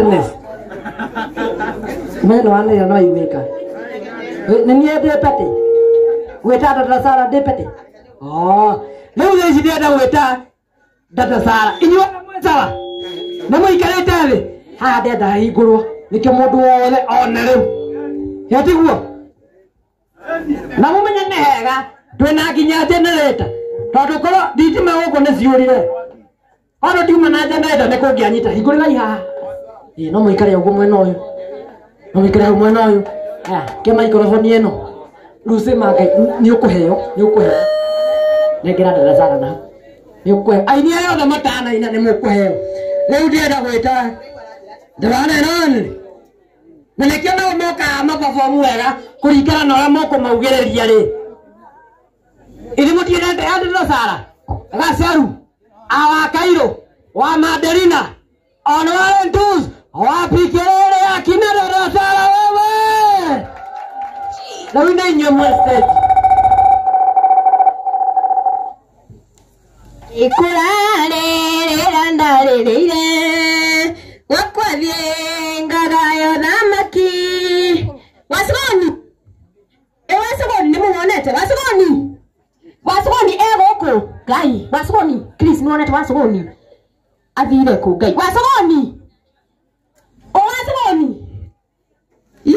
Pettiness. Meno anĩrĩra no iguĩka. Nĩ niĩ ndĩ petty. Gwĩta Dada Sara ndĩ petty. Oh, rĩu thaa ici ndĩrenda gwĩta Dada Sara. Inyuĩ mwĩ sawa? Nĩ mũikarĩte thĩ? Haha ndĩrenda hahingũrwo nĩkĩo mũndũ wothe one rĩu. Ĩ tiguo? Na mũmenye nĩ hega twĩna nginya generator tondũ korwo thitima gũkũ nĩ ciũrire. Ona ndiuma na generator nĩ kũngĩanyita. Hingũrĩrai haha. Ĩ no mũikare ũguo mwena ũyũ. No mũikare hau mwena ũyũ. Aya, ke microphone ĩno. Rĩu cĩma Ngai nĩ ũkũheo, nĩ ũkũheo. Nengera Dada Sara na hau. Nĩ ũkũheo. Aini arĩa othe matanaina nĩ mũkũheo. Rĩu ndĩrenda gwĩta the one and only. Na nĩkĩo nao mokaga maperform wega kũringana na ũrĩa mũkũmaugĩrĩria rĩ. Ithuĩ mũtiendete Dada Sara, Gaceru, awa Kairo, wa Madelina, on one and twos, wapi kelele ya kina Dada Sara wewe. Rĩu nĩ inyuĩ mwĩ stage. Ikũrarĩrĩra ndarĩrĩire gwakwa thiĩ ngagayo thamaki. Wacigoni, ĩ Wacigoni nĩ mũwonete? Wacigoni, Wacigoni e gũkũ Ngai. Wacigoni, Chris nĩ wonete Wacigoni athire kũ Ngai? Wacigoni, o Wacigoni, ĩ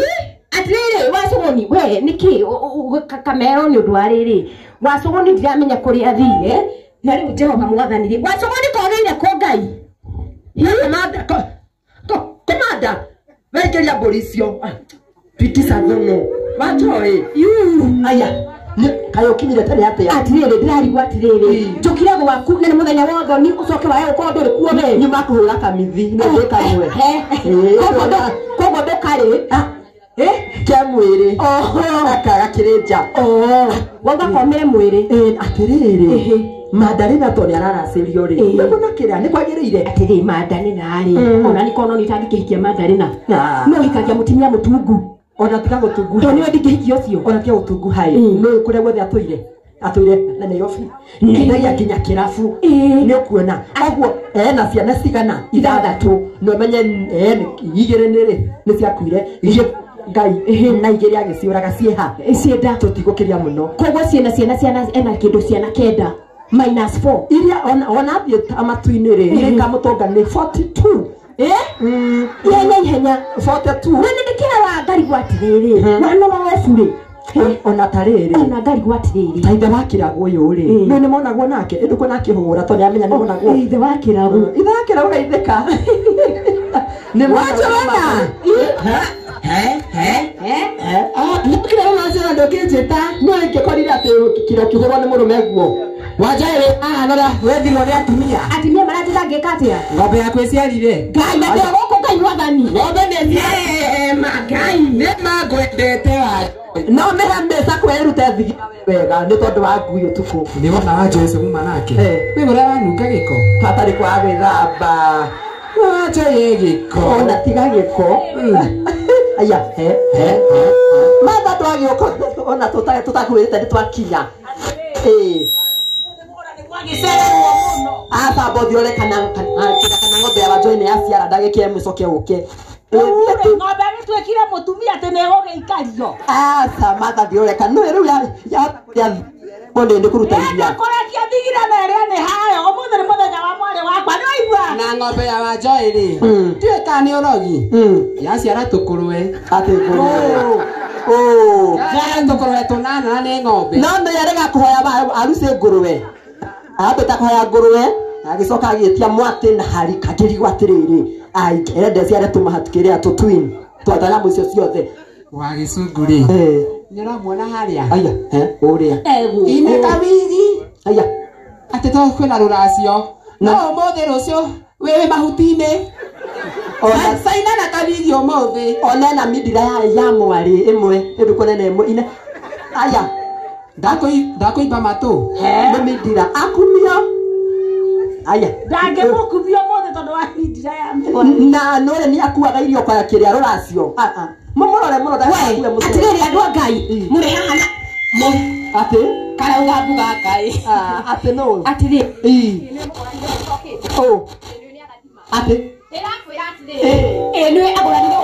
atirĩrĩ Wacigoni we nĩkĩ kamero nĩ ũndũ wa rĩrĩ Wacigoni ndiramenya kũrĩa athire na rĩu Jehova mwathani rĩ Wacigoni kogĩire kũ Ngai? Komanda, waingĩria mbũri icio. Twitisa thumu. Wanjoĩ. Aya, kaĩ ũkinyire tene atĩa? Atirĩrĩ ndĩrarigwo atirĩrĩ njũkire gwaku na nĩ mũthenya wa ũthoni ũcoke wae gũkorwo ndũrĩ kuo we. Nyuma kũhũra kamithi nĩ ndĩ kamwe. Koguo ndũkarĩ Ke mwĩrĩ. Gaka gakĩrĩ nja. Wauga komere mwĩrĩ. Atĩrĩrĩ Mandarina to nĩ araracĩrio rĩ. Nĩguo kĩrĩa nĩ kwagĩrĩire. Atĩrĩ Mandarina rĩ ona nĩ kono nĩ itangĩkĩhikia Mandarina. No hikagia mũtumia mũtungu. Ona tiga gũtungu. Tondũ nĩwe ndingĩhikia ũcio. Ona tiga gũtungu hai. Nĩ kũrĩa guothe atũire. Atũire na Nairobi. Nginyagia nginya kĩrabu. Nĩ ũkuona. Ũguo ena ciana cigana ithathatũ. Na ũmenye igĩrĩ nĩ nĩ ciakuire. Ngai na igĩrĩ agĩciũraga ciĩha. Cienda. Tũtigũkĩria mũno. Koguo ciĩna ciana ciana ena kĩndũ ciana kenda. -4. Iria ona athiĩ matu-inĩ rĩ nĩ kamũtonga nĩ 42. Ihenya ihenya 42. Na nĩ ndĩkĩra wa ngarigwo atĩrĩrĩ wanora obu rĩ. Ona ta rĩrĩ ona ngarigwo atĩrĩrĩ ta ithe wa kĩragũ ũyũ rĩ nĩ nĩmonagwo nake ĩndĩ kuona akĩhũra tondũ nĩamenya nĩmonagwo. Ithe wa kĩragũ. Ithe wa kĩragũ gaithĩka. Nĩ Wanjona? Nĩkĩragũ wanjona ndũkĩnjĩta. No ingĩkorire atĩ kĩro kĩhũrwo nĩ mũrũme guo. Wanjaĩ haha nora wethirwo nĩ atumia. Atumia maranjĩta ngĩka atĩa? Ng'ombe yaku ĩciarire. Ngai na ndĩ gũkũ Ngai mwathani. Ng'ombe nĩ ĩciarire. Ngai. Nĩ mangwendete wa. No mĩhe mbeca kwĩrute thigira wega nĩ tondũ wa ngui ũtukũ. Nĩ wona Wanjoĩ ũcio muma nake? Wĩ ũrĩa wanunga gĩko. Hatarĩ kwaga gwĩthamba. Wanjoĩ gĩko. Ona tiga gĩko. Aya, he. Matha twagĩũka ona tũtakwĩrĩte nĩ twakinya. Aba bothi ore kana kana ng'ombe ya Wanjoĩ nĩ yaciara ndagĩka ĩmwe ũcoke ũke. Ng'ombe ĩgĩtuĩkire mũtumia atĩ nĩ ĩgũgĩikario. Aca Matha thiũreka nĩ rĩu yahota kũrĩa mũndũ nĩ kũruta iria. Kũrekia thigira na ĩrĩa nĩ hayo ũmũthĩ nĩ mũthenya wa mwarĩ wakwa nĩ waigua. Na ng'ombe ya Wanjoĩ rĩ ndiũĩ kana nĩ ũrogi. Yaciara tũkũrwe. Atĩ ngũrwe. Yaciara tũkũrwe tũnana na nĩ ng'ombe. No nĩ yarega kũhoya arucĩ ngũrwe. Ambĩta kũhoya ngũrwe agĩcoka agĩtia mwatĩ na harika akĩrigwo atĩrĩrĩ ere ciare tũmahatukĩrĩa tũtwin twataramu icio ciothe. Wa gĩcungu rĩ nĩ ũramuona harĩa? Aya, ũrĩa. Ina kawigi. Aya. Atĩ to kwĩna rũracio. No ũmũthĩ rũciũ wĩ mahuti-inĩ. Caina na kawigi ũmũthĩ. Ona ena mindira ya mwarĩ ĩmwe ĩndũ nene ĩmwe ine. Aya. Ndakũimba matũ. Nĩ mindira akumio. Aya. Ndangĩmũkumia ũmũthĩ tondũ wa mindira ya mwarĩ. Na nore nĩ akuaga irio kwa kĩrĩa rũracio. Mũmũrore mũno ndagakue mũtwe. Atĩrĩrĩ andũ a Ngai mũrĩ haha na atĩ karauga mbuga Ngai. Atĩ nũ? Atĩrĩ. Atĩ. Ndĩrakwĩra atĩrĩrĩ. Ĩĩ nĩwe agũranire.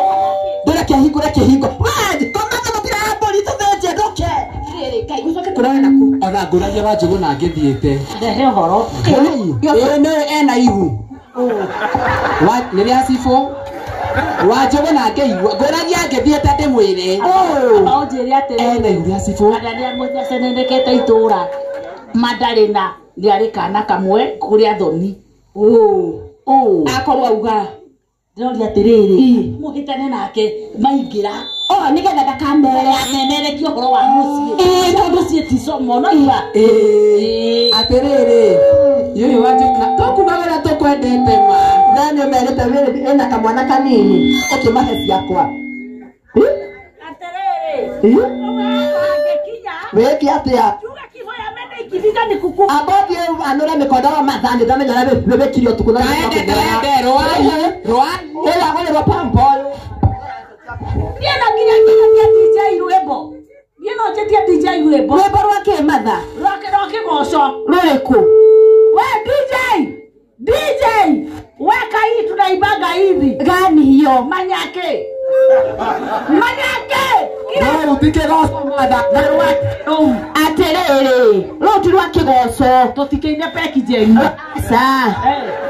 Ndore kĩhingo kĩhingo. Waji, komata mũbira wa mbũri tũthĩnje ndũke. Rĩrĩ Ngai gũcoke kũrora naku. Ona ngũragia wa Njũgũna ngĩthiĩte. Ndehe ũhoro. Ĩĩ nĩwe ena ihu. Nĩ rĩa cibũ. Wa Njũgũna ngĩigua ngũragia ngĩthiĩte ndĩmwĩre. Amba ũnjĩre atĩrĩrĩ. Ena ihu rĩa cibũ. Arĩa nĩacenenekete itũra madarĩ na nĩarĩ kana kamwe kũrĩ athoni. Akorwo auga. Ndĩroria atĩrĩrĩ, mũhĩtane nake maingĩra. O nĩgetha ndakamere. Amemerekie ũhoro wa mũciĩ. Tondũ ciĩ ti somo no iwa. Ĩĩ. Atĩrĩrĩ. Yũyũ wa Njũgũna tũkuga ũrĩa tũkwendete ma. Na nĩ ũmerĩte wĩrĩ ena kamwana kanini ũkĩmahe ciakwa. Atĩrĩrĩ. Wĩke atĩa? Ambothi anũre mĩkondo wa mathani ndamenya ũrĩa wĩkire ũtukũ na Kaende kaende rũai rũai. Ũyũ agũrĩrwo pampo ũyũ. Niĩ no nginya nginya DJ rwĩmbo. Niĩ no njĩtie DJ rwĩmbo. Rwĩmbo rwa kĩ matha? Rwa kĩgoco. Rũrĩkũ? We DJ! DJ! Weka hii tunaibanga hivi. Gani hiyo? Manyake. Manyake. Rũu ti kĩgoco matha. Na rwa rũu. Atĩrĩrĩ, rũu ti rwa kĩgoco. Tũtikĩine peki jenyu. Aca.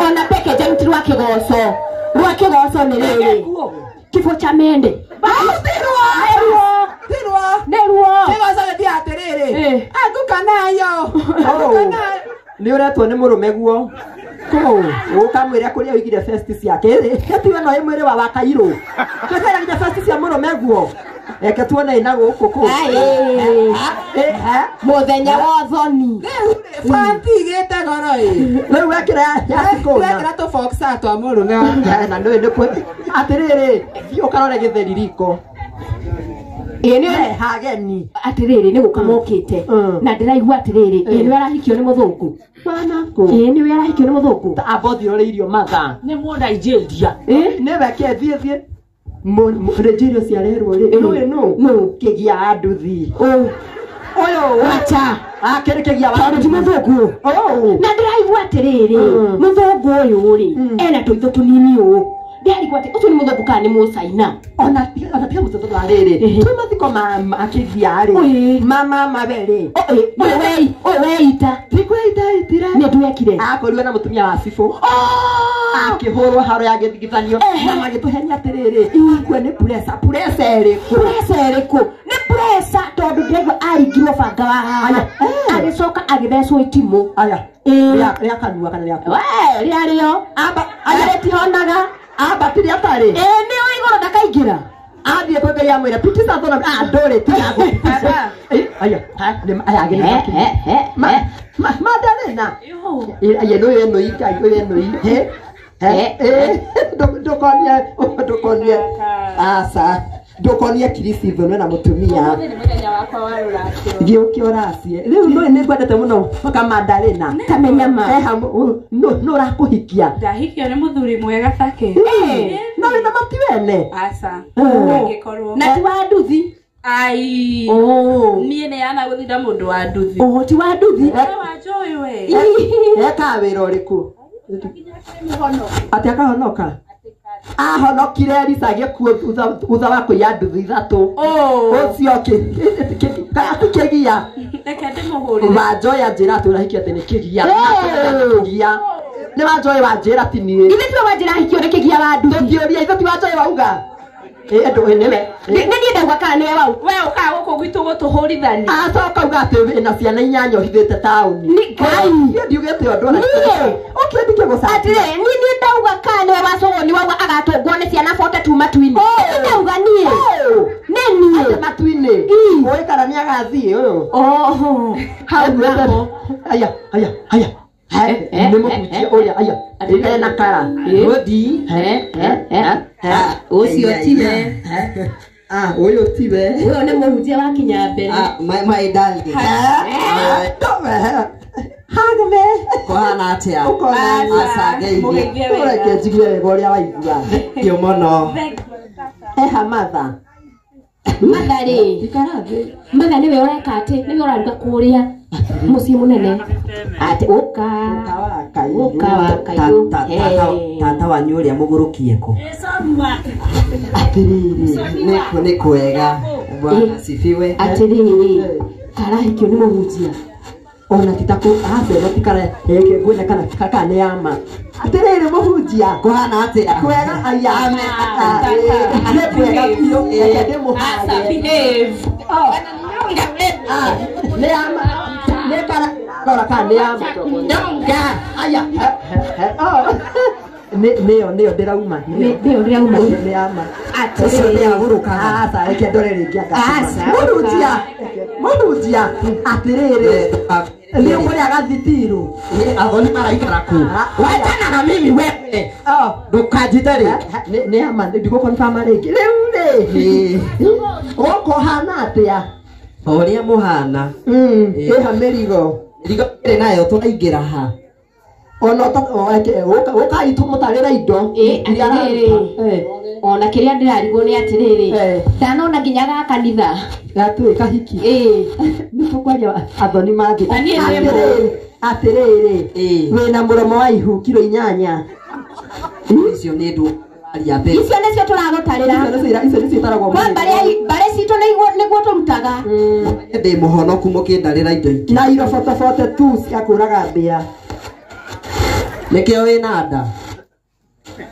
Ona peke jenyu ti rwa kĩgoco. Rwa kĩgoco nĩ rĩrĩ. Kifo cha mende. Tirwa. Tirwa. Nĩruo. Kĩgoco gĩthiĩ atĩrĩrĩ. Anguka nayo. Anguka nayo. Nĩ ũretwo nĩ mũrũme guo. Kũu ũkamwĩra kũrĩa ũigire festi ciake. Ĩtiwe no ĩ mwĩrĩ wa wakairũ. Twĩkaira nginya festi cia mũrũme guo. Reke tuone ĩna gũkũ kũu. Mũthenya wa ũthoni. Rĩu rĩ, panti igĩte goro ĩ. Rĩu wekĩra ya kũna. Wekĩra tũboxa twa mũrũme wa. Na nĩ nĩ atĩrĩrĩ, thiĩ ũkarore gĩtheri riko. Ĩĩ nĩ Hageni. Atĩrĩrĩ nĩ gũka mokĩte. Na ndĩraigua atĩrĩrĩ, ĩĩ nĩwe arahikio nĩ mũthũngũ. Wanakũ. Ĩĩ nĩwe arahikio nĩ mũthũngũ. Ambothi ũrore irio mathaa. Nĩ Mũnaijeria. Nĩ weke thiĩ thiĩ. Rĩnjĩ irio ciarerwo rĩ. Nũĩ nũ? Nũ? Kĩgia nduthi. Ũyũ. Acha. Akĩrĩ kĩgia wa Tondũ ti mũthũngũ. Na ndĩraigua atĩrĩrĩ, mũthũngũ ũyũ rĩ, ena tũitho tũnini ũũ. Ndĩrarigwo atĩ ũcio nĩ mũthũngũ kana nĩ mũcaina. Ona tiga mũthũngũ wa rĩrĩ. Twĩ mathiko ma kĩgia rĩ. Mama mawe rĩ. Ũyũ weita. Ti kwĩita itire. Nĩ twekire. Akorirwo na mũtumia wa cibũ. Akĩhũrwo haro ya gĩthigithanio. Na magĩtũhenia atĩrĩrĩ. Akue nĩ puresa. Puresa ĩrĩkũ? Puresa ĩrĩkũ? Nĩ puresa tondũ ndĩraigua aringirwo banga wa haha. Agĩcoka agĩthecwo itimũ. Aya. Rĩa kanua kana rĩa kũ? We, rĩa rĩo. Amba rĩtihonaga. Amba ti rĩa tarĩ. Ĩĩ nĩ ũĩ igũrũ ndakaingĩra. Athiĩ kwĩ Ngai amwĩra tikisa thona ndũrĩ tiga gũtica. Aya, aya agĩrĩ. Madarĩ na. Aya nĩ ũyũ ĩno Ngai ũyũ ĩno he. Ndũkonie ndũkonie. Aca. Ndũkonie kirisi thonwe na mũtumia. Thiĩ ũkĩ ũracie. Rĩu nĩ nĩ ngwendete mũno kamandarĩna. Kamenya ma. Eha nũ ũrakũhikia. Ndahikio nĩ mũthuri mwega take. No wĩna mati wene. Aca. Angĩkorwo. Na ti wa nduthi. Ai. Niĩ nĩ yana gũthinda mũndũ wa nduthi. Ti wa nduthi. We wa njũĩ we. Ekaga wĩra ũrĩkũ? Atĩ akahonoka? Ahonokire Elisa agĩkua thutha wa kũiya nduthi ithatũ. Ũcio kĩgia. Reke ndĩmũhũrĩre. Wanjoya njĩra atĩ ũrahikia atĩ nĩ kĩgia. Kĩgia. Nĩ Wanjoya wanjĩra ti niĩ. Ithe tiwe wanjĩra ahikio nĩ kĩgia wa nduthi. Tũngĩũria ithe ti Wanjoya wauga. Ĩ nĩwe. Nĩ niĩ ndauga kana nĩwe wau. We ũkaga gũkũ gwitũ gũtũhũrithania. Acoka uga atĩ wĩna ciana inyanya ũhithĩte taũni. Nĩ Ngai. Niĩ ndiugĩte ũndũ ona. Niĩ. Ũkĩ ndike gũcanjia. Atĩrĩrĩ, niĩ niĩ ndauga kana nĩwe wacogoni wauga agatũngwo nĩ ciana 42 matu-inĩ. Nĩ ndauga niĩ. Nĩ niĩ. Atĩ matu-inĩ. Ũĩ kana nĩ agathiĩ ũyũ. Oho. Hau naho. Aya, aya, aya. Nĩ mũhunjia ũrĩa aya. Ena kara. Rũthi. Ũcio tiwe. Ũyũ tiwe. Ũyũ nĩ mũhunjia wa kinya mbere. My darling. Hagme. Kũhana atĩa? Ũkona Aca ngeithie. Mũgeithie wega. Ũreke njigue wega ũrĩa waigua. Thank you mũno. Eha matha. Matha rĩ. Ikara thĩ. Matha nĩwe ũreka atĩ nĩwe ũraruga kũrĩa. Muciĩ mũnene. Atĩ ũka. Ũka wa Kairũ. Tata wanyu ũrĩa mũgũrũkie kũ? Atĩrĩrĩ, nĩ kwega. Bwana sifiwe. Atĩrĩrĩ, karahikio nĩ mũhunjia. Ona titaku abe no tikara eke ngwene kana kaka nĩ ama. Atĩrĩrĩ mũhunjia. Kũhana atĩa? Kwega aya. Nĩ kwega biũ. Reke ndĩmũhage. Behave. Nĩ ama. Nĩ kara rora kana nĩ ama. Nyonga. Aya. Nĩyo nĩyo ndĩrauma. Nĩyo ndĩrauma. Nĩ ama. Ũcio nĩ agũrũkaga. Aca reke ndore rĩngĩ anga. Aca. Mũhunjia. Mũhunjia. Atĩrĩrĩ. Nĩ ũkũrĩa gathitiru. Athoni maraikara kũ? Wachana na mimi wewe. Ndũkanjite rĩ. Nĩ ama ndigũ confirm rĩngĩ. Rĩu rĩ. Gũkũ hana atĩa? O ũrĩa mũhana. Ĩha mĩrigo. Mĩrigo ĩrĩ nayo tũraingĩra ha? Ona ũkai tũmũtarĩre indo. Atĩrĩrĩ. Ona kĩrĩa ndĩrarigwo nĩ atĩrĩrĩ. Ndanona nginya ga kanitha. Gatũĩ kahiki. Nĩ tũkwaria athoni mangĩ. Atĩrĩrĩ. Wĩna mũromo wa ihu kiro 8. Icio nĩ ndũ aria mbere. Icio nĩcio tũragũtarĩra. Icio nĩcio itaragwo. Kwa mbarĩ citũ nĩguo tũrutaga. Ndĩ mũhonoku mũkĩndarĩra indo ingĩ. Na irobotobote tu cia kũraga mbĩa. Nĩkĩo wĩna nda.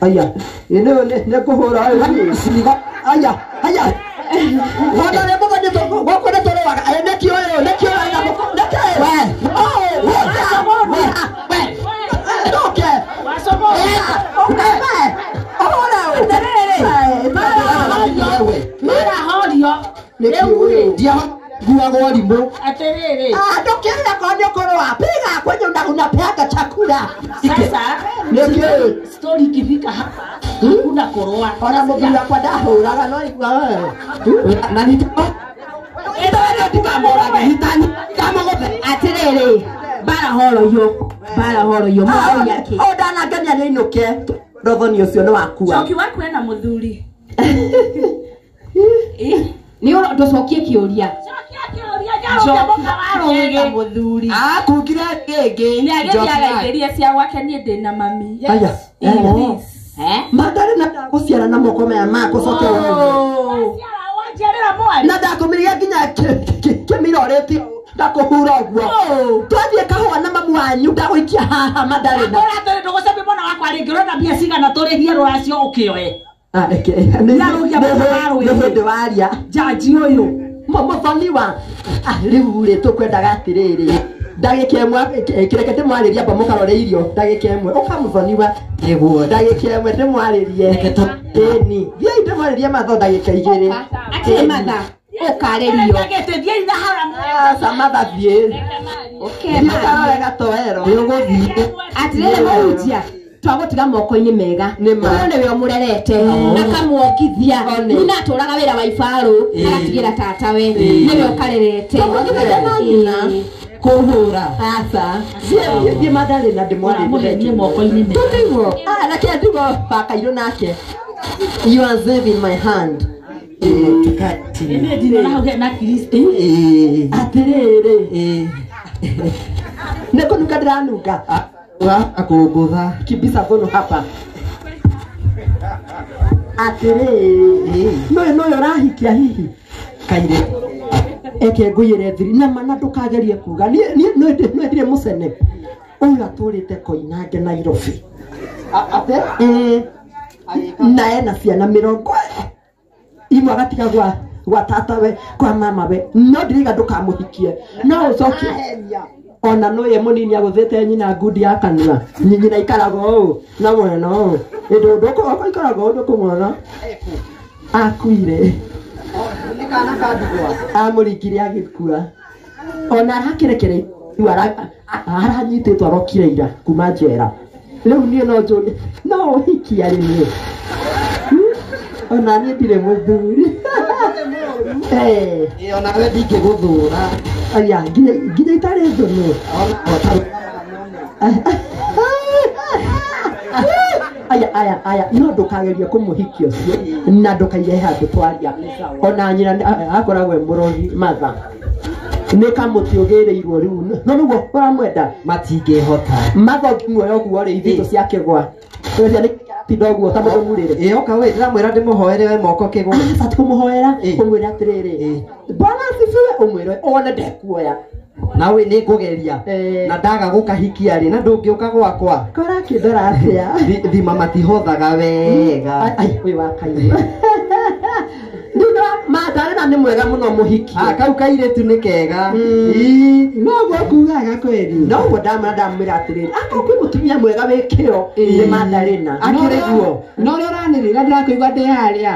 Aya, nĩ ngũhũra ũyũ. Aya, aya. Wona nĩ mũthoni gũkũ nĩ tũrũaga. Nĩkĩo ũyũ, nĩkĩo ũyũ na mũkũ, nĩkĩo ũyũ. We, we, ndoke. Oke, we. Ũhũra ũyũ. Marahorio. Nĩkĩo ũyũ. Nguagwo rimũ. Atĩrĩrĩ. Ndũkĩũria korwo nĩ ũkũrũa. Piga kwenye unapeaga chakula. Sasa nĩkĩo story ikifika hapa hakuna koroa. Ona mũthuri wakwa ndahũraga no igua wewe. Na nĩ Atĩrĩrĩ, barahoroyo. Barahoroyo mũthuri yake. O ndanangenia nĩ ainũke. Rothoni ũcio nĩ wakua. Coki waku ena mũthuri. Nĩ ndũcokie kĩũria. Ena mũthuri. Akungire kĩngĩ. Nĩ agĩthiĩ agaithĩria cia gwake niĩ ndĩ na mami. Aya. Mandarĩ na ndagũciara na moko maya makwa coke wewe. Na ndakũmĩria nginya kĩmirorĩtio ndakũhura ũguo. Twathiĩ kahũa na mamu wanyu ndagũikia haha mandarĩ na. Atĩrĩ ndũgũcemia mwana wakwa rĩngĩ ũrona mbia cigana tũrĩhie rũracio ũkĩoe. Nĩ hĩndĩ waria. Jaji ũyũ. Mũthoni wa rĩu rĩ tũkwendaga atĩrĩrĩ. Ndagĩka ĩmwe kĩreke ndĩmwarĩrie amba mũkarore irio ndagĩka ĩmwe ũka mũthoni wa Nĩguo. ndagĩka ĩmwe ndĩmwarĩrie. Ĩni thiĩi ndĩmwarĩrie matho ndagĩka 2. Atĩrĩ matha ũkarĩrio. Aca matha thiĩ. Thiĩ ũkarore gatoero. Nĩ ũgũthiĩ. Atĩrĩrĩ mũhunjia. Twagũtiga moko-inĩ mega. Ũyũ nĩwe ũmũrerete akamuongithia. Nyina atũraga wĩra wa ibarũ agatigĩra tatawe nĩwe ũkarerete. Kũhũra. Aca. Thiĩ mandarĩ na ndĩmwarĩrie. Ũramũhenie moko-inĩ mega. Tũtiguo. Reke ndigwo bakairũ nake. You are saving my hand. Niĩ ndinona hau hena Kristo. Atĩrĩrĩ. Nĩ kũnunga ndĩranunga. Akũngũtha. Kibisa gono hapa. Atĩrĩrĩ. Nũyũ nũyũ ũrahikia hihi. Kairĩ. Eke ngũiyĩre thiri na mana ndũkagerie kuga. Niĩ ndirĩ mũcene. Ũyũ atũrĩte Koinange Nairobi. Ate? Na ena ciana 20. Imwe agatiga gwa tatawe kwa mamawe. No ndiriga ndũkamũhikie. No ũcoke. Ona no ye mũnini agũthĩte nyina ngundi ya kanua. Nyina ikaraga ũũ na mwena ũũ. Ĩndũ ndũkũ ikaraga ũũ ndũkũmuona. Akuire. Nĩ kana ka ndigwa. Amũringire agĩkua. Ona arakĩrekere aranyitĩtwo arokire ira kuma njera. Rĩu niĩ no njũrie no ũhikia rĩ niĩ. Ona niĩ ndirĩ mũthuri. Onawe ndingĩgũthũra. Aya nginya itarĩ thũnũ. Aya aya aya no ndũkagerie kũmũhikia ũcio na ndũkaiye handũ twaria. Ona nyina akoragwo e mũrogi matha. Nĩ kamũtĩ ũgĩrĩirwo rĩu no nĩguo ũramwenda matingĩhota mathongi muoyo ũguo rĩ ithitũ ciakĩgwa ũrecia nĩ tinda ũguo ta mũndũ murĩre ĩ oka we ndĩramwĩra ndĩmũhoere we moko kĩgwa bati kũmũhoera Ĩ. ũmwĩre atĩrĩrĩ Ĩ. Bwana asifiwe ũmwĩre one ndekuoya nawe nĩ ngũgeria Ĩ. na ndaga gũkahikia rĩ na ndũngĩũka gwakwa kora kĩndora atĩa thima matihothaga wega Ai, ai, ũyũ wa kairũ rĩu Madarena nĩ mwega mũno mũhiki Ah, kau kairĩtu nĩ kega Mm. Noguo kugaga kweri noguo ndamwĩra ndamwĩra atĩrĩrĩ akorwo kwĩ mũtumia mwega wĩ kĩo nĩ Madarena Akĩrĩ guo no ũrĩa ũranĩrĩra ndĩrakũigua ndĩ harĩa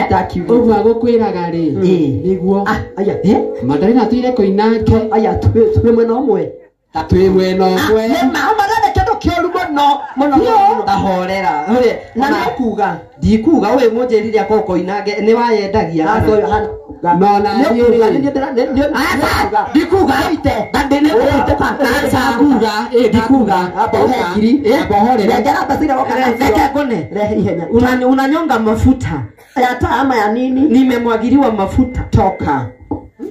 Ndakiuga. ũguo agũkwĩraga rĩ Ĩ. nĩguo Ah, aya eh Madarena tũire kũinake aya twĩ mwena ũmwe ta twĩ mwena ũmwe nĩ ma Madarena kĩndũ kĩũru mũno mũno mũno. tahorera na nĩ kuga ndikuga ũyũ mũnjĩrire akorwo koinange nĩ wayendagia Aca ũyũ hana No, na Nĩ niĩ kuga, rĩ. nĩ ndĩra- nĩ- nĩ- nĩ kuga. Ndikuga. Ũite. Na ndĩ- Ũite. Aca nguga ĩ ndikuga Amba ũhe ngiri. Amba ũhorere. Nengera mbeca iria woka nacio. Reke ngone. Rehe ihenya. Unanyonga mafuta Ya taa ama ya nini? nimemwagiriwa mafuta Toka.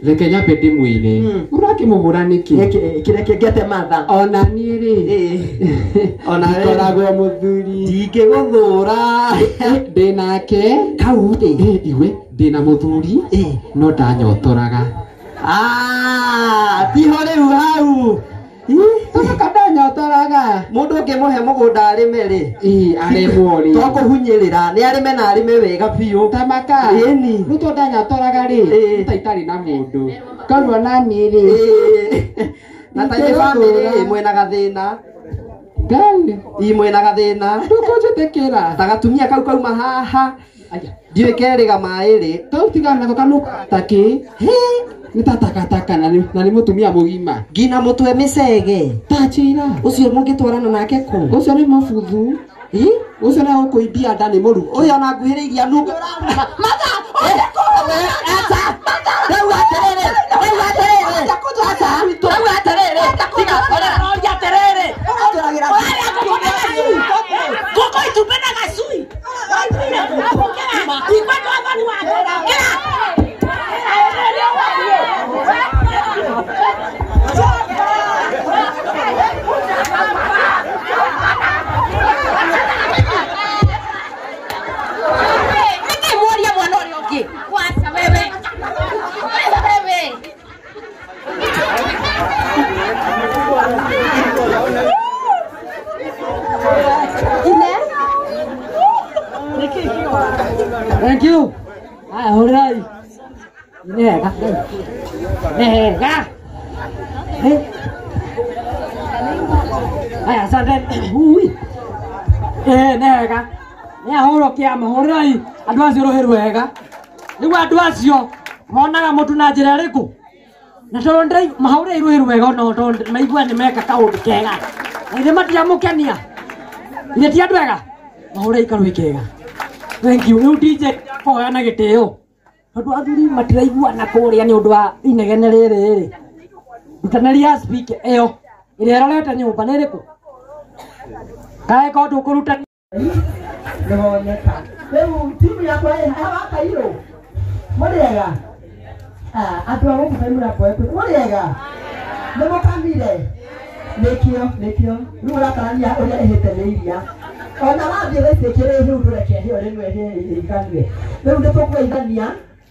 Reke nyambe ndĩmwĩre ũrakĩmũhũra nĩkĩ Gĩkĩ kĩrĩa kĩngĩte matha. ona niĩ rĩ Ona we. ndikoragwo mũthuri ndingĩgũthũra ndĩ nake kau rĩ Ĩ, iwe ndĩ na mũthuri no ndanyotoraga Ah, tiho rĩu hau Tamaka ndanyotoraga mũndũ ũngĩmũhe mũgũnda arĩme rĩ Ĩ, arĩmwo rĩ to kũhunyĩrĩra nĩ arĩme na arĩme wega biũ Tamaka Ĩni. rĩu to ndanyotoraga rĩ Ĩ. ta itarĩ na mũndũ koguo na niĩ rĩ Ĩ. Na ta ithe bamĩrĩ mwena gathĩna Ngai ĩ mwena gathĩna ndũkũnjĩtĩkĩra ta gatumia kau kauma haha Aya. ndiũĩ kerĩga maĩ rĩ kau tigana nako kanuka takĩ nĩ ta takataka na nĩ mũtumia mũgima ngina mũtwe mĩcege ta njĩra ũcio mũngĩtwarana nake kũ ũcio nĩ mũbuthu Ĩ? ũcio nĩ agũkũimbia nda nĩ mũruki ũyũ ona nguhĩrĩirie nungo Matha, ũrĩa kũrĩa. Aca. Rĩu atĩrĩrĩ, rĩu atĩrĩrĩ. Aca, rĩu atĩrĩrĩ. Tiga, ũroria atĩrĩrĩ. Ũrarĩa ngũkũ na gacui. Ngũkũ itumbĩ na gacui. Ndikwenda wathani wake. Ĩra. Nĩkĩ mworia mwana ũrĩa ũngĩ? Wacha wewe. Wewe. Ine? Thank you. Haya, hũrĩrai. Nĩ hega. Nĩ hega. Eh. Haya, asante. Ui. Eh, nĩ hega. Nĩ ahũrwo kĩama, hũrĩrai andũ acio rũhĩ rwega. Rĩu andũ acio monaga mũtu na njĩra ĩrĩkũ? Na tondũ mahũrĩrai rũhĩ rwega ona tondũ maigua nĩ meka kaũndũ kega. Na ithe matiramũkenia. Ithe ti andũ ega? Mahũrĩrai karũhĩ kega. Thank you. Rĩu DJ koya na gĩtĩo. Tondũ athuri matiraiguana kũrĩa nĩ ũndũ wa inegene rĩrĩ rĩ. Rutanĩria speaker ĩyo ĩrĩa ĩrorete nyũmba nĩ ĩrĩkũ? Kaĩ ko ndũkũrutania Nĩwoneka. Rĩu timu yakwa ĩ haha wa Kairũ. Mũrĩega? Ah, andũ a gũkũ Kaimura Boy mũrĩega? Nĩ mũkamire? Nĩkĩo, nĩkĩo. Rĩu ũratarania ũrĩa ĩhĩte nĩ iria. Ona wathiĩ thaa ici ĩkĩrĩ hĩu ndũreke ĩhĩo rĩmwe ĩhĩe ĩiganue. Rĩu nĩ tũkũgeithania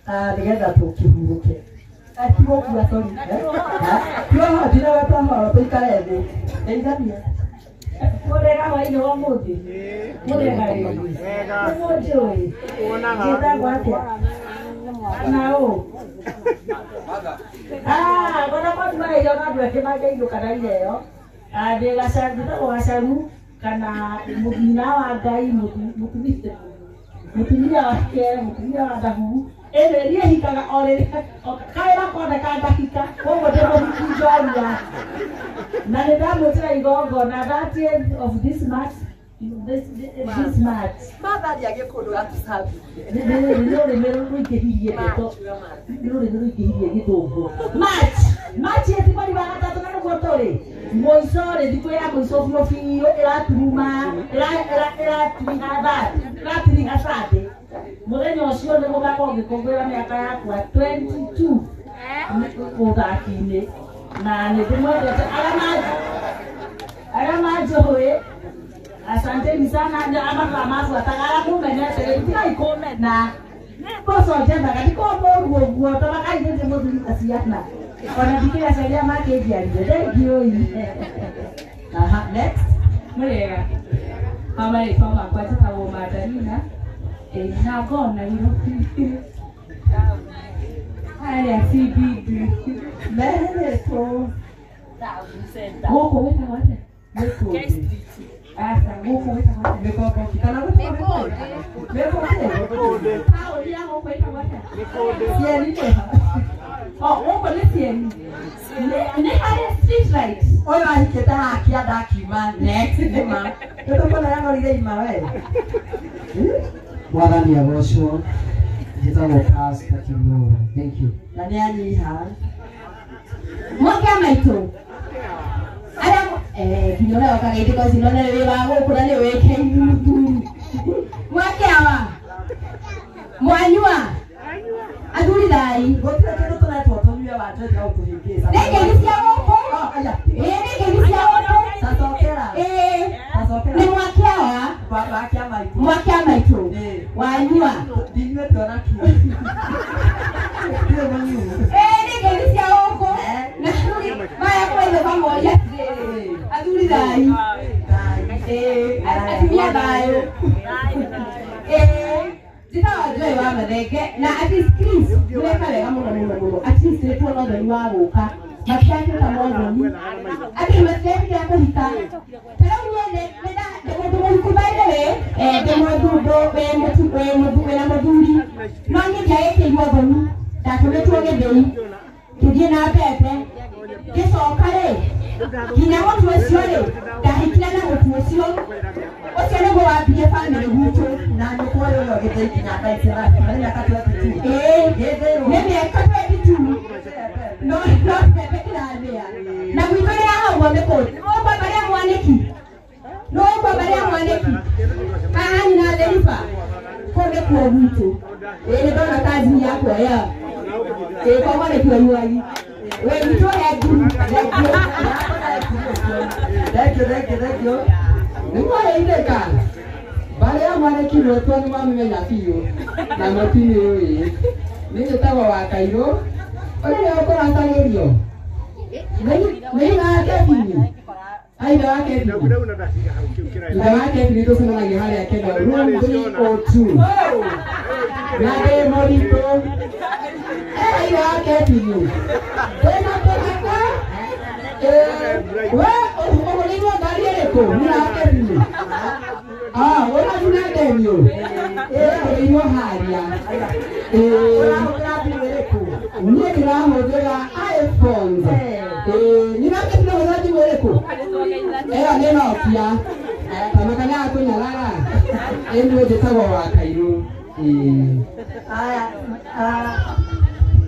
nĩgetha tũkĩhurũke. Ti gũkua, sorry. Ti ũhoro, ndinagweta ũhoro, tũikare thĩ. Geithania. Mũrĩega hwaĩ-inĩ wa ũmũthĩ? Mũrĩega rĩngĩ? Nĩmũnjũĩ? Njĩtagwo atĩa? Na ũ? Ah, ngona kwandua irio na andũ angĩ mangĩinũka na iheo. Ah, ndĩ Gacaru, njĩtagwo Gacaru kana nyina wa Ngai, mũtumia wake, mũtumia wa Ndahu. Ĩnĩ niĩ hikaga o rĩrĩa kawĩra koneka ndahika, koguo ndĩ mũhiki njorua. Na nĩ ndamwĩtĩra igongona 30th of this March, this March. Matharia gĩkũndũ gatucabi. Nĩ rũrĩmĩ rũingĩhirie ndeto, nĩ rũrĩmĩ rũingĩhirie gĩthũngũ. March, March ĩti mweri wa gatatũ na nĩguo tũrĩ. Mũico rĩ, thikũ ya mũico biũ biũ ĩraturuma, ĩratiriha thaa, ĩratiriha Sunday. Mũthenya ũcio nĩ gũgakorwo ngĩkũngũĩra mĩaka yakwa 22. Ũthaki-inĩ na nĩ ndĩmwendete arĩa manjũĩ asanteni sana amathaa mabuataga arĩa mũmenete tigai kũmena nĩ mboco njethaga ndikorwo mũru ũguo tondũ ndĩ mũthuri ta ciana ona ndikĩrĩ aciari arĩa makĩnjiarire thengiũi. Aha, next. Mũrĩega marĩtwa makwa njĩtagwo Madalina na ngoragwo Nairobi harĩa CBD Merĩtwo gũkũ gwĩtagwo atĩa? Aca gũkũ gwĩtagwo atĩa? Mĩkomboki kana Mĩkũndĩ. Taũni ya gũkũ ĩtagwo atĩa? Cieni nĩ ha? Oh, gũkũ nĩ Cieni. Nĩ harĩa street light. Ũyũ ahikĩte haha kĩanda akiuma next nĩma. Nĩtũkuona yang'orire ima we. Mwathani agocwo. Njĩtagwo Pastor Kimura. Thank you. Na nĩ anyiha. Mwake maitũ arĩa nginya ũrĩa okaga ithiko cino nĩ wĩ wa gũkũ na nĩ wĩkĩire mũthuri mwake awa mwanyua athuri thai Gũtirĩ kĩndũ tũretwo tũnyue wanjĩra gũkũhĩngĩca. Nĩ ngeithi cia gũkũ. Aya. Ĩĩ nĩ ngeithi cia gũkũ. Tacokera. Ĩĩ Tacokera. nĩ mwake awa Wake a maitũ. mwake a maitũ wanyua Ndinyuĩte ona kĩ. Ndirĩ mũnyuu. Ĩĩ nĩ ngeithi cia gũkũ na athuri maya kwetha pamoja atĩrĩrĩ athuri thai ĩĩ atumia thayũ ĩĩ njĩtagwo Joy wa Mathenge na at least Chris mũreka wega mũno mũno mũno at least nĩ tuona ũthoni wa gũka matiatuĩka mothoni andũ matirekĩra kũhika ta rĩu niĩ ndĩ mũndũ mũhiku by the way ndĩ mũthundũ wĩna mũthuri no niĩ ndiagĩkĩirwo thoni ndatũmĩtwo gĩthĩi ngĩthiĩ na mbembe ngĩcoka rĩ nginya mũtu ũcio rĩ ndahikire na mũtu ũcio ũcio nĩguo wambirie bamĩrĩ gwitũ Na nyũkwa ũyũ ũrĩa ũgĩthĩi nginya thaa ici nĩ mĩaka 22. Ĩĩ Gĩthĩrwo. nĩ mĩaka 22 no no mbembe ndĩrathĩa na gwitũ nĩ haha ũguo Mĩkũndĩ nĩũĩ barĩa mwanĩki nĩũĩ barĩa mwanĩki haha nyina Theriba kũu nĩkuo gwitũ ĩĩ nĩ ndona kazini yakwa ya ĩĩ kwa mwanĩki wa iwagi wĩ gwitũ he nguru thengiũ. Thank you, thank you, thank you. Nĩ mwageithĩka barĩa mwanĩki rwetwo nĩ mwamĩmenya biũ na mũtimĩũĩ nĩ njĩtagwo wa Kairũ ũrĩa nĩwe ũkũratagĩrio nĩ ithe wa Kevin aithe wa Kevin ithe wa Kevin tũcemanagia harĩa Kenya room 302 na ndĩ mũritũ ithe wa Kevin ndĩna tũhaka we ũgũrĩirwo ngari ĩrĩkũ nĩ wa Kevin ũrathiĩ na Daniel ĩgũrĩirwo harĩa Ũrahũthĩra thimũ ĩrĩkũ? niĩ ndĩrahũthĩra iPhone nĩ nake ndĩrahũthĩra thimũ ĩrĩkũ ĩyo nĩ Nokia tamaka nĩ akũnyarara ĩniĩ njĩtagwo wa Kairũ. Aya,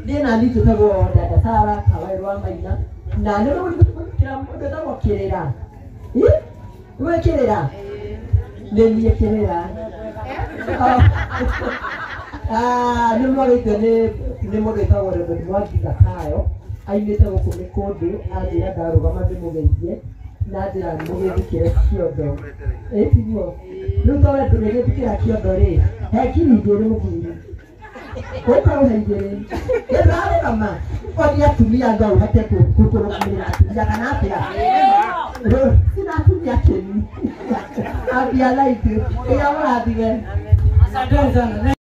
niĩ nani njĩtagwo Dada Sara Kawaĩ rwa Maina na nĩ mũndũ wĩtagwo Kĩrĩra. Nĩũĩ Kĩrĩra? Nĩ niĩ Kĩrĩra. Nĩ mwagĩtio nĩ mũndũ wĩtagwo Reverend Mwangi Zakayo aimĩte gũkũ Mĩkũndĩ anjĩra ndarũgama ndĩmũgeithie na njĩra mũgĩthikĩre kĩondo. Ĩ tiguo? Rĩu to we ndũgĩgĩthikĩra kĩondo rĩ he ngiri igĩrĩ mũthuri ũkaũhe igĩrĩ ĩrarũgama onie atumia no ũhote kũrũgamĩrĩra atumia kana atĩa sina atumia kĩni ambia laiti ĩrĩa mũrathime. Asanteni sana.